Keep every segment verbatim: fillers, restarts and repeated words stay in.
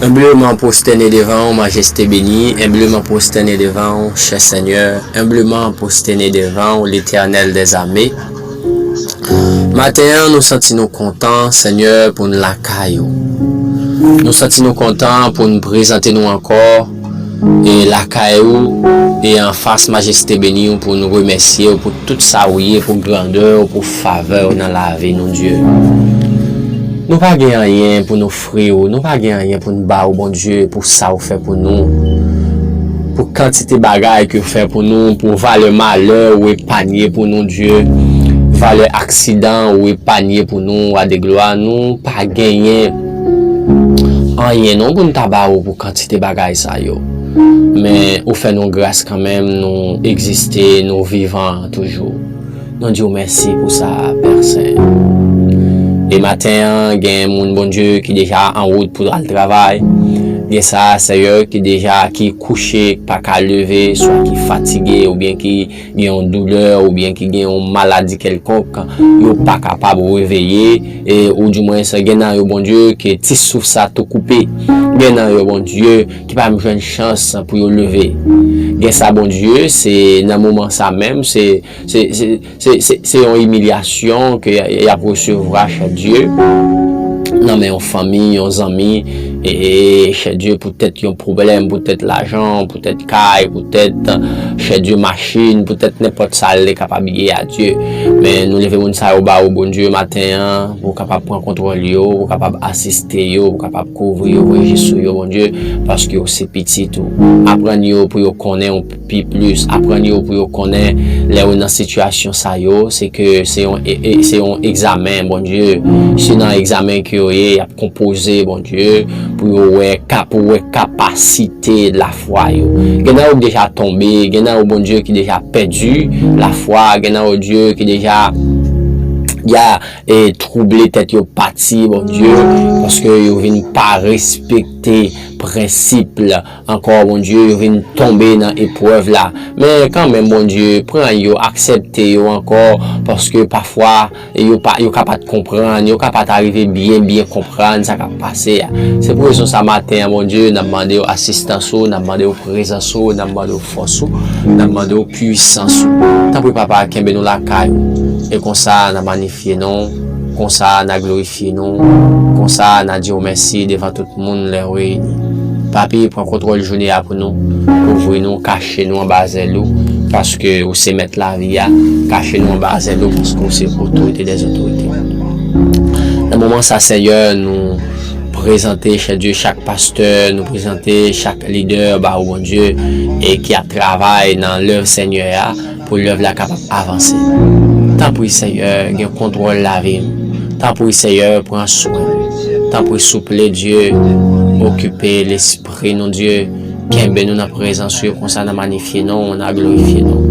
Enbleman pwostène devan w, Majeste beni. Enbleman pwostène devan w, chè Senyè. Enbleman pwostène devan w, Letènèl dèzame. Maten an, nou santi nou kontan, Senyè, pou n lakay ou. Nou santi nou kontan pou n prezante nou ankò e lakay ou, e anfas Majeste beni w pou n remèsye w pou tout sa ou ye, pou grandè w, pou favè w nan lavi nou, Dye. Nou pa gen anyen pou n ofri w, nou pa gen anyen pou n ba w, Bondye, pou sa ou fè pou nou, pou kantite bagay ke w fè pou nou, pou valè malè ou epanye pou nou, Dye, valè aksidan ou epanye pou nou, Wa de glwa, nou pa genyen anyen non pou n ta ba ou pou kantite bagay sa yo. Men ou fè nou gras kanmenm, nou egziste, nou vivan toujou. Nou di w mèsi pou sa, Pè Sen. E maten an, gen moun, Bondye, ki deja an wout pou al travay. Gen sa, Seyè, ki deja, ki kouche, pa ka leve, swa ki fatige, oubyen ki gen yon doulè, oubyen ki gen yon maladi kèlkonk, yo pa kapab reveye, e, oudimwens, gen nan yo, Bondye, ke ti souf sa tou koupe. Gen nan yo, Bondye, ki pa menm jwenn chans pou yo leve. Gen sa, Bondye, se nan moman sa menm, se, se, se, se, se, se yon imilyasyon ke y, y ap resevwa, chè Dye, nan men yon fanmi, yon zanmi, e, e, chè Dye, poutèt yon pwoblèm, poutèt lajan, poutèt kay, poutèt, chè Dye, machin, poutèt nenpòt sa l te kapab ye a Dye. Men nou leve moun sa yo ba ou, Bondye, maten an, pou w kapab pran kontwòl yo, pou w kapab asiste yo, pou w kapab kouvri yo, voye je sou yo, Bondye, paske yo se pitit ou. Aprann yo pou yo konnen ou pi plis. Aprann yo pou yo konnen lè yo nan sitiyasyon sa yo, se ke se yon, e, e, se yon egzamen, Bondye. Se nan egzamen ke yo ye, y ap konpoze, Bondye, pou yo wè, ka, pou wè kapasite lafwa yo. Gen nan yo ki deja tonbe, gen nan yo, Bondye, ki deja pèdi lafwa, gen nan yo, Dye, ki deja, ya, e twouble tèt yo pati, Bondye, paske yo vin pa respekte prensip ankò, Bondye, yo vin tonbe nan eprèv la. Men kanmenm, Bondye, pran yo, aksepte yo ankò, paske pafwa, yo pa, yo ka pa t konprann, yo ka pa t arive byen, byen konprann sa k ap pase a. Se pou rezon sa maten an, Bondye, n ap mande w asistans ou, n ap mande w prezans ou, n ap mande w fòs ou, n ap mande w pwisans ou. Tanpri, Papa, kenbe nou lakay ou. E konsa, n a manifye non w, konsa, n a glorifye non w, konsa, n a di w mèsi devan tout moun lè w reyini. Papi, pran kontwòl jounen an pou nou, kouvri nou, kache nou anba zèl ou, paske ou se mèt lavi a, kache nou anba zèl ou, paske ou se otorite dèzotorite. Nan moman sa, Senyè, nou prezante, chè Dye, chak pastè, nou prezante chak lidè ba ou, Bondye, e ki ap travay nan lèv Senyè a, pou lèv la kapab avanse. Tanpri, Senyè, gen kontwòl lavi m. Tanpri, Senyè, pran swen m. Tanpri, souple, Dye, okipe lespri nou, Dye. Kenbe nou nan prezans ou, konsa n a manifye non w, n a glorifye non w.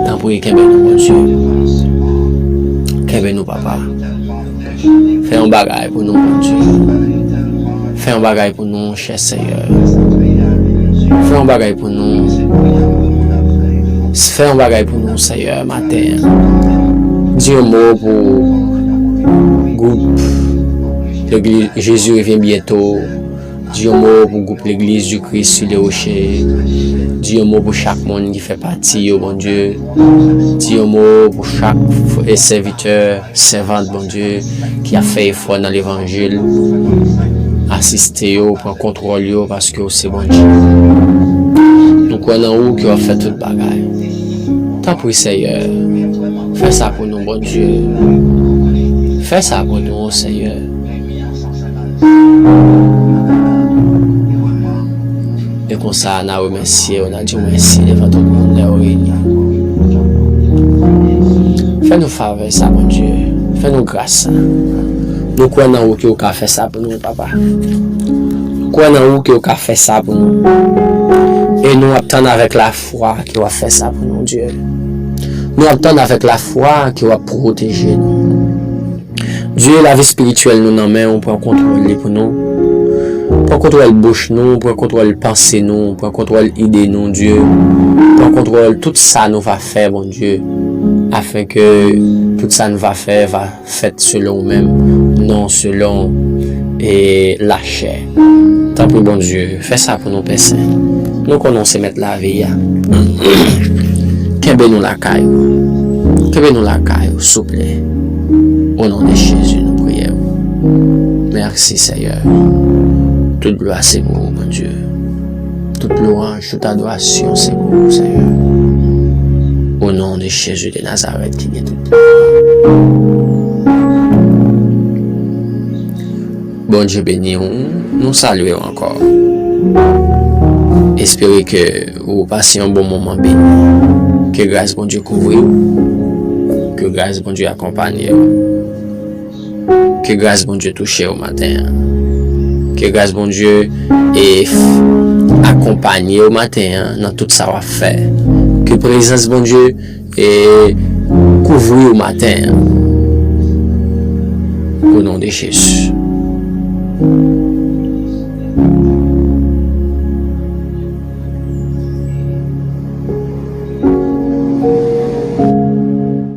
Tanpri, kenbe nou, Bondye. Kenbe nou, Papa. Fè yon bagay pou nou, Bondye. Fè yon bagay pou nou, chè Senyè. Fè yon bagay pou nou. Fè yon bagay pou nou, Senyè, maten an. Di yon mo pou gwoup Legliz Jezi revyen byento. Di yon mo pou gwoup Legliz di Kris sou de woche. Di yon mo pou chak moun ki fè pati yo, Bondye. Di yon mo pou chak f-, e sèvitè, sèvant, Bondye, ki ap fè efò nan levanjil. Asiste yo, pran kontwòl yo, paske w se Bondye. Nou kwè nan ou ke w ap fè tout bagay. Tanpri, Senyè, fè sa pou nou, Bondye. Fè sa pou nou, Senyè. E konsa, n a remèsye w, n a di w mèsi devan tout moun lè w reyini. Fè nou favè sa, Bondye. Fè nou gras sa. Nou kwè nan ou ke w ka fè sa pou nou, Papa. Nou kwè nan ou ke w ka fè sa pou nou. E nou ap tann avèk lafwa ke w ap fè sa pou nou, Dye. Nou ap tann avèk lafwa ke w ap pwoteje nou. Dye, lavi espirityèl nou nan men w, pran kontwòl li pou nou. Pran kontwòl bouch nou, pran kontwòl panse nou, pran kontwòl ide nou, Dye. Pran Kontwòl tout sa nou va fè, Bondye, afin ke tout sa nou va fè va fèt selon ou menm, non selon e lachè. Tanpri, Bondye, fè sa pou nou, Pè Sen. Nou konnen w se mèt lavi a. Kenbe nou lakay ou. Kenbe nou lakay ou, souple. O non de Jezi, nou priye w. Mèsi, Seyè. Tout glwa se pou ou, Bondye. Tout lwanj, tout adorasyon se pou ou, Seyè. O non de Jezi de Nazarèt ki gen tout pouvwa. Bondye beni w, nou salye w ankò. Espere ke ou pase yon bon moman beni. Ke gras Bondye kouvri w. Ke gras Bondye akonpanye w. Ke gras Bondye touche w maten an. Ke gras Bondye e f- akonpanye w maten an nan tout sa w ap fè. Ke prezans Bondye e kouvri w maten an. O non de Jezi.